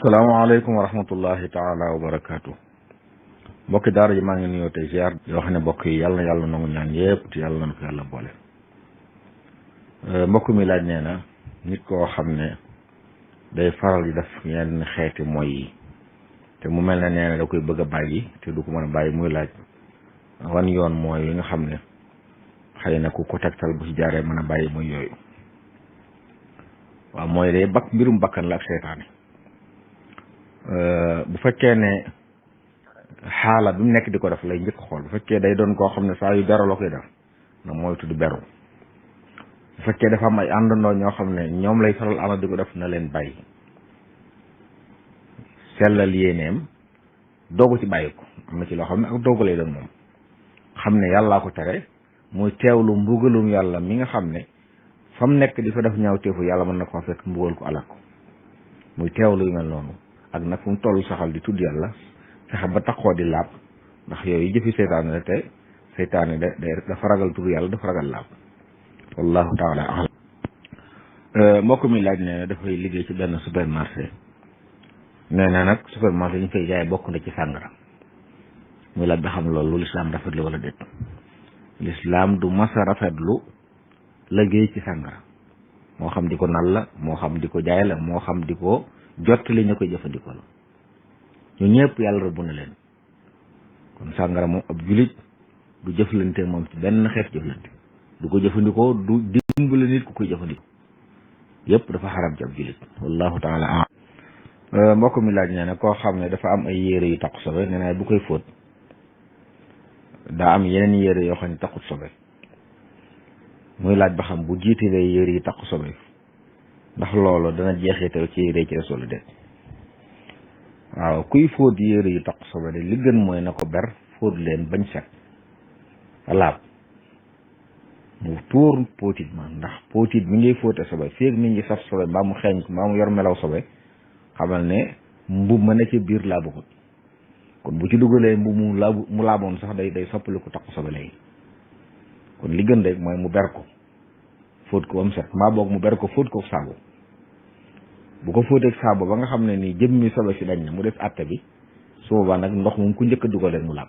salaamaaleykum wa rahmatullahi taala wa barakaatu. mbokki daara ji maa ngi nuyoo tey ziar yoo xam ne mbokk yi yàlla na yàlla nangu ñaan yëpp te yàlla na ko yàlla boole. mbokk mi laaj nee na nit koo xam ne day faral di def yenn xeeti mooy yi te mu mel ne nee na da koy bëgg a bàyyi te du ko mën a bàyyi muy laaj wan yoon mooy yi nga xam ne xëy na ku ko tegtal bu ci jaaree mën a bàyyi muy yooyu. waaw mooy day mbirum bakkan la ak seytaane. bu fekkee ne xaala bi mu nekk di ko def lay njëkk xool bu fekkee day doon koo xam ne saa yu beru la koy def na mooy tudd beru. bu fekkee dafa am ay àndandoo ñoo xam ne ñoom lay faral ànd di ko def na leen bàyyi sellal yéeneem doogu ci bàyyi ko am na ci loo xam ne ak doogu lay doon moom xam ne yàllaa ko tere muy teewlu mbugalum yàlla mi nga xam ne fa mu nekk di fa def ñaaw teefu yàlla mën na koo fekk mbugal ko alak ko muy teewlu yu mel noonu ak nag fu mu toll saxal di tudd yàlla fexe ba taxoo di laab ndax yooyu jëfi seytaane la te seytaane dafa ragal tudd yàlla dafa ragal laab wallahu taala alam. mbokk mi laaj nee na dafay liggéey ci benn supermarché nee na nag supermarché ñu fay jaay bokk na ci sàngara muy laaj ba xam loolu lu lislaam rafetlu wala déet. lislaam du masa rafetlu liggéey ci sàngara moo xam di ko nal la moo xam di ko jaay la moo xam di ko jottali ñu koy jëfandikoo la ñu ñëpp yàlla rëbb na leen kon sàngara moom ab julit du jëflante moom ci benn xeet jëflante du ko jëfandikoo du dimbali nit ku koy jëfandikoo yëpp dafa xaram ci ab julit wallahu taala alam. mbokk mi laaj nee na koo xam ne dafa am ay yére yu taqu sobe nee na bu koy fóot daa am yeneen yére yoo xam ne taqut sobe muy laaj ba xam bu jiitalee yére yi taqu sobe ndax loolu dana jeexital ci yére ci des wala déet. waaw kuy fóot yére yu taq sobe de li gën mooy na ko ber fóot leen bañ set laab mu tuur póotit ma ndax póotit mi ngay fóote sobe feeg mi ngi saf sobe mbaa mu xeeñ ko mbaa mu yor melaw sobe xamal ne mbub ma ne ci biir laabagut kon bu ci dugalee mbub mu laaboon sax day soppali ko taq sobe léegi kon li gën rek mooy mu ber ko fóot ko ba mu set mbaa boog mu ber ko fóot ko saabu bu ko fóoteeg saabu ba nga xam ne nii jëmmi sobe si dañ na mu def àtte bi su boobaa nag ndox moom ku njëkk a dugal rek mu laab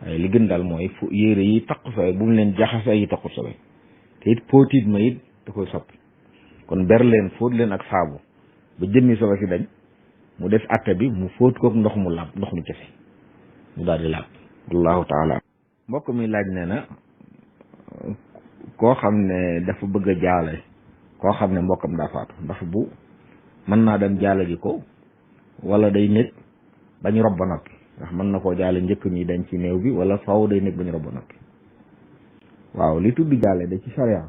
waaye li gën daal mooy fu yére yi taq sobe bu mu leen jaxase yi taqut sobe te it póotit ma it da koy soppi kon ber leen fóot leen ak saabu ba jëmmi sobe si dañ mu def àtte bi mu fóot kook ndox mu laab ndox mu kese mu daal di laab wallahu taala. mbokk mi laaj nee na koo xam ne dafa bëgg a jaale koo xam ne mbokkam daa faatu ndax bu mën naa dem jaale ji ko wala day nekk bañ rob ba noppi ndax mën na koo jaale njëkk ñi dañ ci néew bi wala faaw day nekk bañ rob ba noppi. waaw li tudd jaale da ci sharia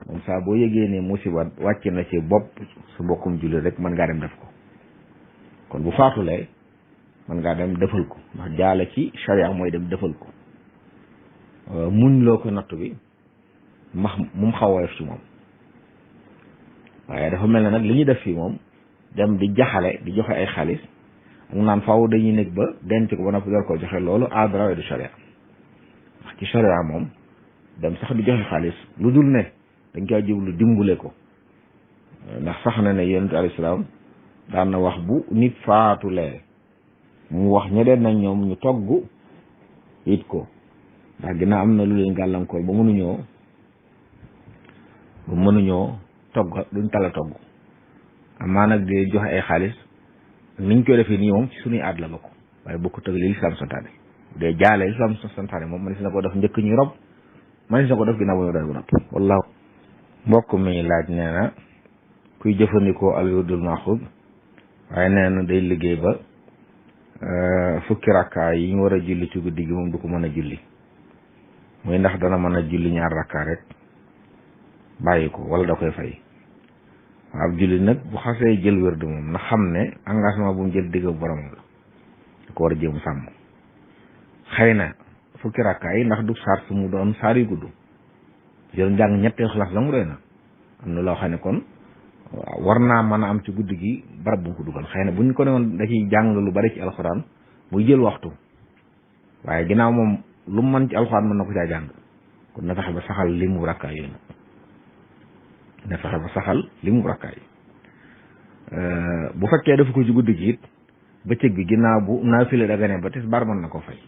moom saa boo yëgee ne musiba wàcc na ci bopp su mbokkum julli rek mën ngaa dem def ko kon bu faatulee mën ngaa dem defal ko ndax jaale ci sharia mooy dem defal ko muñ loo ko natt bi max mu xaw a def ci moom. waaye dafa mel ne nag li ñuy def fii moom dem di jaxale di joxe ay xaalis ak naan faaw dañuy nekk ba denc ko ba noppi door koo joxe loolu aadara du sharia ndax ci sharia moom dem sax di joxe xaalis lu dul ne dañ koy jublu dimbule ko ndax sax na ne yonent alayhi salaam daan na wax bu nit faatulee mu wax ñeneen nañ ñoom ñu togg it ko ndax ginnaaw am na lu leen gàllankoor ba mënuñoo togg duñ tala togg amaa nag di joxe ay xaalis niñ koy defee nii moom ci suñuy aad la bokk waaye bokku tëg li lislaam santaane dee jaale lislaam santaane moom man si na ko def njëkk ñuy rob man si na ko def ginnaaw bu ñu doon bu nopp wallaahu. mbokk mi laaj nee na kuy jëfandikoo al wirdul maxuud waaye nee na day liggéey ba fukki rakkaa yi ñu war a julli ci guddi gi moom du ko mën a julli muy ndax dana mën a julli ñaar rakkaa rek bàyyi ko wala da koy fay. waaw ab julli nag bu xasee jël wérdu moom na xam ne engagement bu mu jël digg boromam la da ko war a jéem sàmm. xëy na fukki rakkaa yi ndax du saar su mu doon saar yu gudd jël njàng ñetti xalaas la mu doy na am na loo xam ne kon war naa mën a am ci guddi gi barab bu mu ko dugal xëy na bu ñu ko ne woon da ciy jàng lu bari ci alxuraan muy jël waxtu waaye ginnaaw moom lu mu mën ci alxuraan mën na ko caa jàng kon na fexe ba saxal li mu rakkaa yooyu na fexe ba saxal li mu rakkaay bu fekkee dafa ko ci guddi gi it bëccëg bi ginnaaw bu naafila dagane ba tisbaar mën na ko fay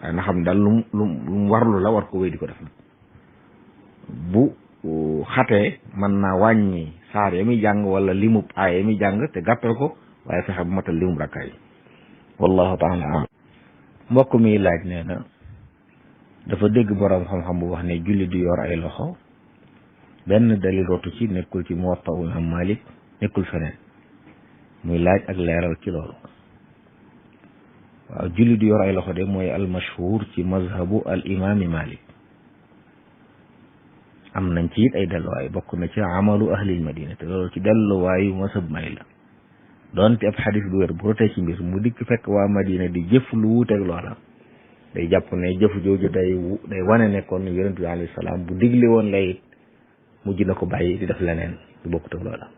waaye na xam daal lu mu warlu la war ko wéy di ko def nag bu xatee mën naa wàññi saar ya muy jàng wala limub aay ya muy jàng te gàttal ko waaye fexe bu matal limub rakkaay wallahu taala alam mbokk mi laaj nee na dafa dégg boroom xam-xam bu wax ne julli du yor ay loxo benn dalil rotu ci nekkul ci Muwatta Imam Malik nekkul feneen muy laaj ak leeral ci loolu waaw julli du yor ay loxo de mooy al mashhur ci mazhabu al imami Malik am nañ ci it ay delluwaay bokk na ci amalu ahlil madina te loolu ci delluwaayu masab may la doonte ab xadis bu wér bu rotee ci mbir mu dikk fekk waa madina di jëf lu wuuteeg loola day jàpp ne jëf jooju day wane ne kon yonent bi alayhi salaam bu digle woon lay mujj na ko bàyyi di def leneen di bokkut ak loola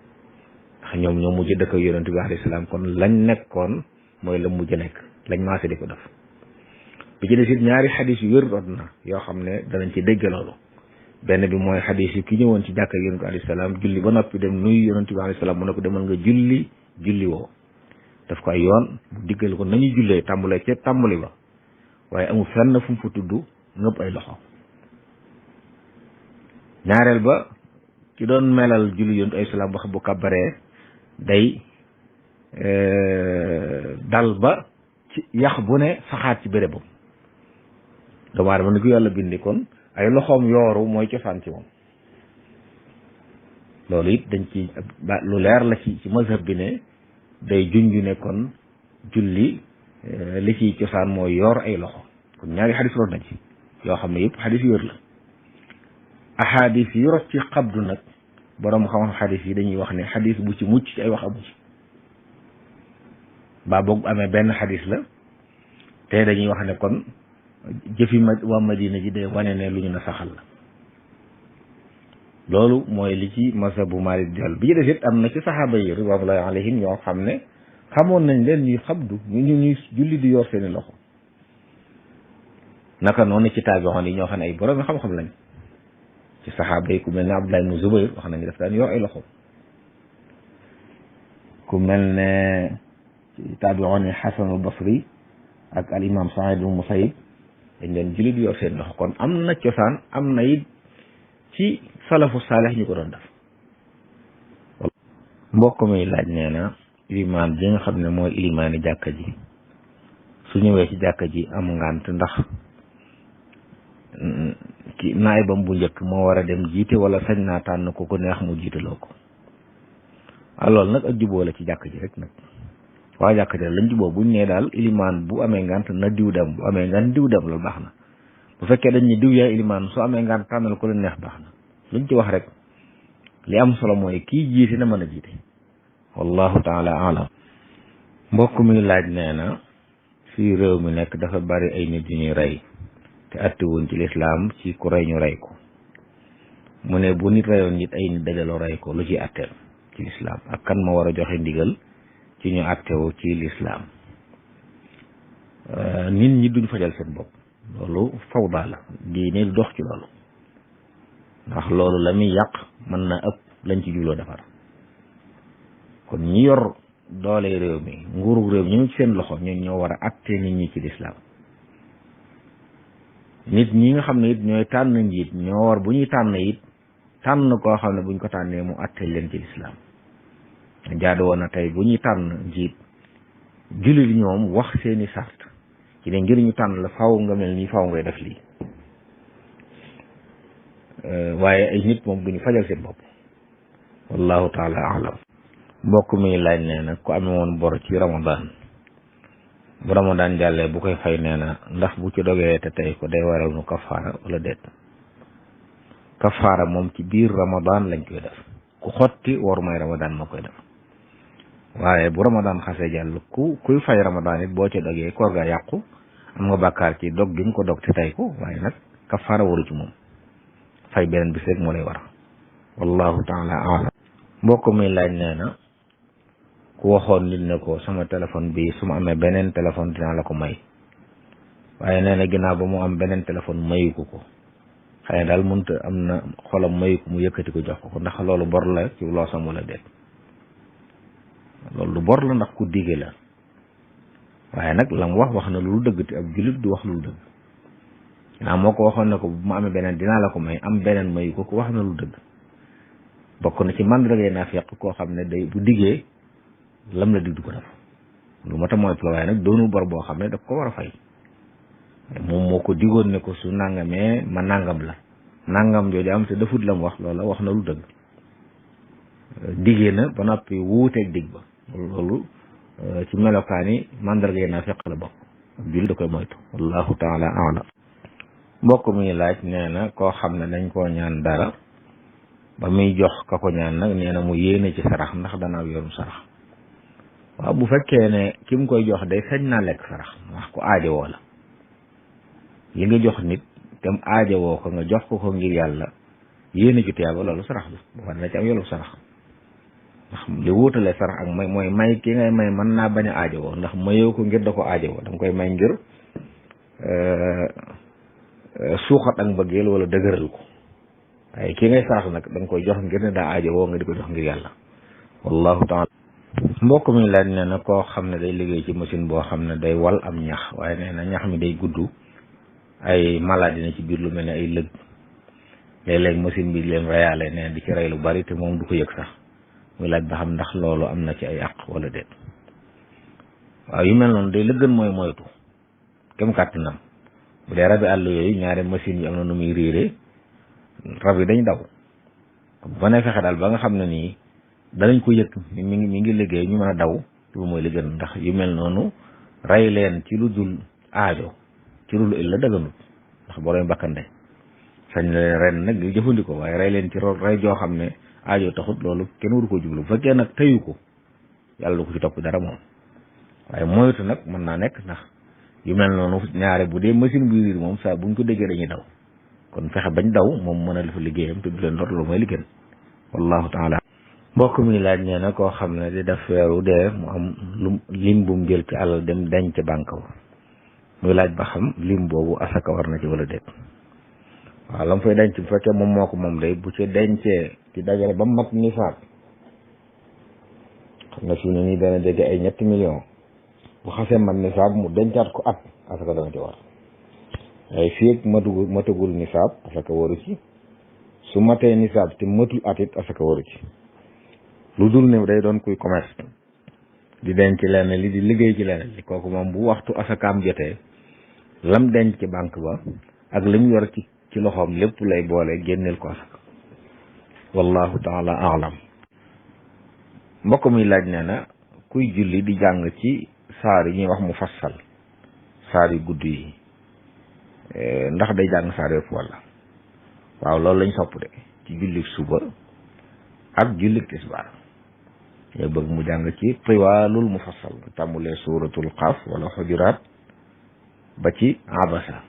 ndax ñoom ñoo mujj dëkk yonent bi alayhi salaam kon lañ nekkoon mooy la mujj nekk lañ maase di ko def bi ci des it ñaari xadis yu wér rot na yoo xam ne danañ ci dégg loolu benn bi mooy xadis yi ki ñëwoon ci jàkka yonent bi alayhi salaam julli ba noppi dem nuyu yonent bi alayhi salaam mu ne ko demal nga julli woo daf ko ay yoon mu diggal ko nañu jullee tàmbalee ca tàmbali ba waaye amul fenn fu mu fa tudd ngëpp ay loxo ñaareel ba ci doon melal julli yonent ay salaam wax bu kàbbaree day dal ba ci yax bu ne saxaat ci bérébam doomu aadama ni ko yàlla bindi kon ay loxoom yooru mooy cosaan ci moom loolu it dañ ci lu leer la ci mazhab bi ne day junju ne kon julli li ciy cosaan mooy yor ay loxo kon ñaari xadis root nañ ci yoo xam ne yëpp xadis yu wér la ahadis yi rot ci xabdu nag borom xam-xam xadis yi dañuy wax ne xadis bu ci mucc ci ay wax amu ci baa boog amee benn xadis la te dañuy wax ne kon jëfi waa Madina ji day wane ne lu ñu na saxal la loolu mooy li ci mazhabu Maalik di bi ci des it am na ci saxaaba yi ridwanullahi alayhim ñoo xam ne xamoon nañ leen ñuy xabdu ñuy julli di yor seeni loxo naka noonu ci taabi'oon yi ñoo xam ne ay borom xam-xam lañ ci saxaaba yi ku mel ne Abdullah ibn Zubayr wax nañu daf daan yor ay loxo ku mel ne ci taabi'oon yi Hasan al-Basri ak al imam Saïd ibn Musayyib dañ leen julli di yor seen loxo kon am na cosaan am na it ci salafu saalih ñu ko doon def mbokk mi laaj nee na ilimaan ji nga xam ne mooy ilimaani jàkka ji su ñëwee ci jàkka ji am ngànt ndax ki naayibam bu njëkk moo war a dem jiite wala sañ naa tànn ko ko neex mu jiitaloo ko loolu nag ak juboo la ci jàkk ji rek nag waa jàkk ji lañ juboo buñ nee daal ilimaan bu amee ngànt na diw dem bu amee ngànt diw dem loolu baax na bu fekkee dañ ne diw yaay ilimaan su amee ngànt tànnal ko lu neex baax na luñ ci wax rek li am solo mooy kii jiite na mën a jiite wallahu taala alam mbokk mi laaj nee na fii réew mi nekk dafa bari ay nit yu ñuy rey te attiwuñ ci lislaam ci ku rey ñu rey ko mu ne bu nit reyoon nit ay nit dajaloo rey ko lu ci atteel ci lislaam ak kan ma war a joxe ndigal ci ñu attewu ci lislaam nit ñi duñ fajal seen bopp loolu fawda la diine du dox ci loolu ndax loolu la muy yàq mën na ëpp lañ ci jubloo defar kon ñi yor doole réew mi nguuru réew mi ñu ci seen loxo ñun ñoo war a atte nit ñi ci lislaam nit ñi nga xam ne it ñooy tànn njiit ñoo war bu ñuy tànn it tànn koo xam ne buñ ko tànnee mu atte leen ci lislaam jaadu woon na tey bu ñuy tànn njiit jullit ñoom wax seeni sart ci ne ngir ñu tànn la faw nga mel nii faw ngay def lii waaye ay nit moom duñu fajal seen bopp wallahu taala alam mbokk mi laaj nee na ku amee woon bor ci ramadan bu ramadan jàllee bu koy fay nee na ndax bu ci dogee te tey ko day waral nu kafaara wala déet kafaara moom ci biir ramadan lañ koy def ku xotti war may ramadan moo koy def waaye bu ramadan xasee jàll kuy fay ramadan it boo ci dogee koor ga yàqu am nga bàkkaar ci dog gi nga ko dog te tey ko waaye nag kafaara waru ci moom fay beneen bis rek moo lay war wallahu taala alam mbokk mi laaj nee na ku waxoon nit ne ko sama téléphone bi su ma amee beneen téléphone dinaa la ko may waaye nee na ginnaaw ba mu am beneen téléphone mayu ko xëy na daal mënta am na xolam mayu ko mu yëkkati ko jox ko ndax loolu bor la ci loosam wala déet loolu du bor la ndax ku dige la waaye nag la mu wax na lu dëgg te ab jullit du wax lu dëgg moo ko waxoon ne ko bu ma amee beneen dinaa la ko may am beneen mayu ko wax na lu dëgg bokk na ci mandargay naafiq koo xam ne day bu diggee lam la dig du ko def lu ma ta mooy la waaye nag doonu bor boo xam ne daf ko war a fay moom moo ko digoon ne ko su nangamee ma nangam la nangam jooju am te defut la mu wax loola wax na lu dëgg diggee na ba noppi wuuteeg dig ba loolu ci melokaani mandargay naafiq la bokk ab jullit da koy moytu wallahu taala a'lam mbokk mi laaj nee na koo xam ne dañ koo ñaan dara ba muy jox ka ko ñaan nag nee na mu yéene ci sarax ndax dana yorum sarax waaw bu fekkee ne ki mu koy jox day sañ naa lekk sarax wax ko aajowoo la li nga jox nit te mu aajowoo ko nga jox ko ngir yàlla yéene ci tiyaaba loolu sarax la bu war na ci am yoolu sarax ndax li wuutale sarax ak may mooy may ki ngay may mën naa bañ a aajowoo ndax mayoo ko ngir da ko aajowoo da nga koy may ngir suuxat ak mbëggeel wala dëgëral ko waaye ki ngay sarax nag da nga koy jox ngir ne daa aajowoo nga di ko jox ngir yàlla wallahu taala mbokk mi laaj nee na koo xam ne day liggéey ci machine boo xam ne day wal am ñax waaye nee na ñax mi day gudd ay maladie na ci biir lu mel ne ay lëg léeg-léeg machine bi leen reyaale nee di ci rey lu bari te moom du ko yëg sax muy laaj ba xam ndax loolu am na ci ay àq wala déet waaw yu mel noonu day la gën mooy moytu kem kàttanam bu dee rabi àll yooyu ñaari machine yi am na nu muy riire rab yi dañ daw ba ne fexe daal ba nga xam ne nii danañ ko yëg mi ngi liggéey ñu mën a daw lu mooy li gën ndax yu mel noonu rey leen ci lu dul aajo ci lu la dëgganut ndax boo doon bakkande sañ la ren nag di jëfandikoo waaye rey leen ci rey joo xam ne aajo taxut loolu kenn waru ko jublu bu fekkee nag tëyu ko yàlla du ko ci topp dara moom waaye moytu nag mën naa nekk ndax yu mel noonu ñaare bu dee machine buy riir moom saa buñ ko déggee dañuy daw kon fexe bañ daw moom mën a dafa liggéeyam te du leen lor lu mooy li gën wallahu taala mbokk mi laaj nee na koo xam ne di def weeru dee mu am lim bu mu jël ci alal dem denc banque ba muy laaj ba xam lim boobu asaka war na ci wala déet waaw la mu fay denc bu fekkee moom moo ko moom day bu ci dencee ci dajale ba mat nisaab xam nga fi ne nii dana jege ay 3 millions bu xasee mat nisaab mu dencaat ko at asaka dana ci war waaye fii ak matagul nisaab asaka waru ci su matee nisaab te matul at it asaka waru ci lu dul ne day doon kuy commerce di denc lenn li di liggéey ci lenn li kooku moom bu waxtu asakaam jotee lam denc ci banque ba ak lim yor ci loxoom lépp lay boole génneel ko asaka wallahu taala a'lam mbokk mi laaj nee na kuy julli di jàng ci saar yi ñuy wax mu fassal saar yu gudd yi ndax day jàng saar yëpp wala waaw loolu lañ sopp de ci jullik suba ak jullik tisbaar yow bëgg mu jàng ci tiwaalul mufassal tàmmulee suuratul xaaf wala xujuraat ba ci abasa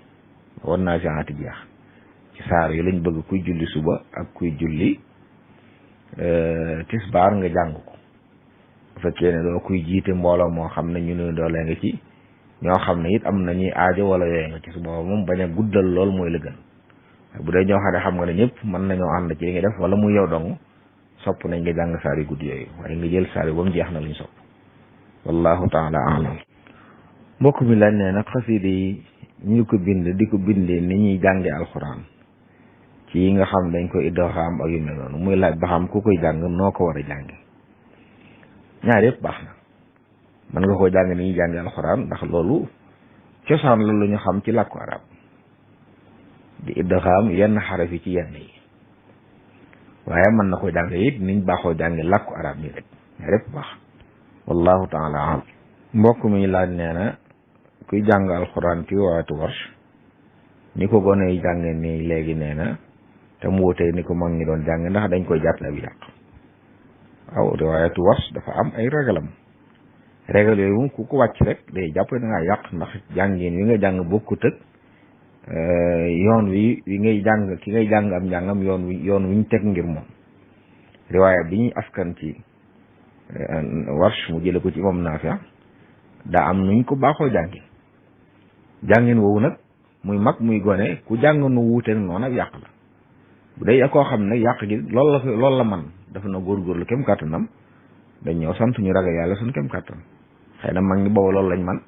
wan naa jaati jeex ci saar yi lañ bëgg kuy julli suba ak kuy julli tisbaar nga jàng ko bu fekkee ne doo kuy jiite mbooloo moo xam ne ñu ne doolee nga ci ñoo xam ne it am nañuy aajo wala yooyu nga ci su booba moom bañ a guddal lool mooy la gën bu dee ñoo xam ne xam nga ne ñëpp mën nañoo ànd ci li nga def wala muy yow dong sopp nañ nga jàng saar yu gudd yooyu waaye nga jël saar yi ba mu jeex na luñ sopp wallahu taala alam mbokk mi laaj ne nag xasida yi ñu ko bind di ko bindee ni ñuy jànge alxuraan ci yi nga xam dañ koy idgaam ak yu mel noonu muy laaj ba xam ku koy jàng noo ko war a jànge ñaar yëpp baax na mën nga koo jàng ni ñuy jànge alxuraan ndax loolu cosaan la lu ñu xam ci làkku arab di idgaam yenn xaraf yi ci yenn yi waaye mën na ko jàng it niñ baaxoo jànge làkku arab nii rek ñaar yëpp baax wallahu taala alam mbokk mi laaj nee na kuy jàng alxuraan ci waatu warsh ni ko gone yi jànge nii léegi nee na te mu wutee ni ko mag ñi doon jàng ndax dañ koy jàpp ab yàq waaw riwaayatu warsh dafa am ay ragalam régal yooyu moom ku ko wàcc rek day jàpp da ngaa yàq ndax jàngin wi nga jàng bokkut ak yoon wi ngay jàng ki ngay jàng am njàngam yoon wi ñu teg ngir moom riwaaya bi ñuy askan ci warsh mu jële ko ci imam Naafi daa am nuñ ko baaxoo jàngin woowu nag muy mag muy gone ku jàng nu wuute noonu ak yàq la bu dee koo xam ne yàq gi loolu la man dafa na góorgóorlu kem kàttanam dañ ñëw sant ñu ragal yàlla suñ kem kàttan xëy na mag ñi boobu loolu lañ man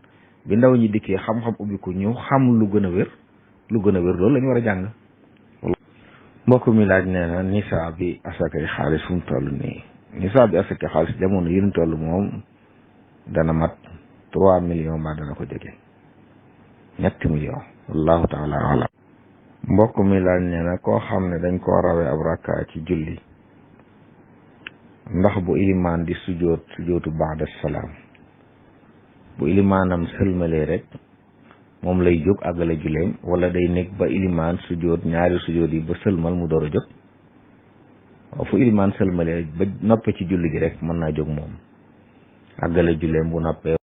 bi ndaw ñi dikkee xam-xam ubbi ko ñu xam lu gën a wér loolu la ñu war a jàng. mbokk mi laaj nee na nisaa bi asakay xaalis fu mu toll nii nisaa bi asakay xaalis jamono yi ñu toll moom dana mat 3 millions mbaa dana ko jege 3 millions wallahu taala alam. mbokk mi laaj nee na koo xam ne dañ koo rawee ab rakka ci julli ndax bu ilimaan di sujootu ba'da salaam bu ilimaanam sëlmalee rek moom lay jóg àggale julleem wala day nekk ba ilimaan sujoot ñaari sujoot yi ba sëlmal mu door a jóg waaw fu ilimaan sëlmalee ba noppee ci julli gi rek mën naa jóg moom àggale julleem bu noppee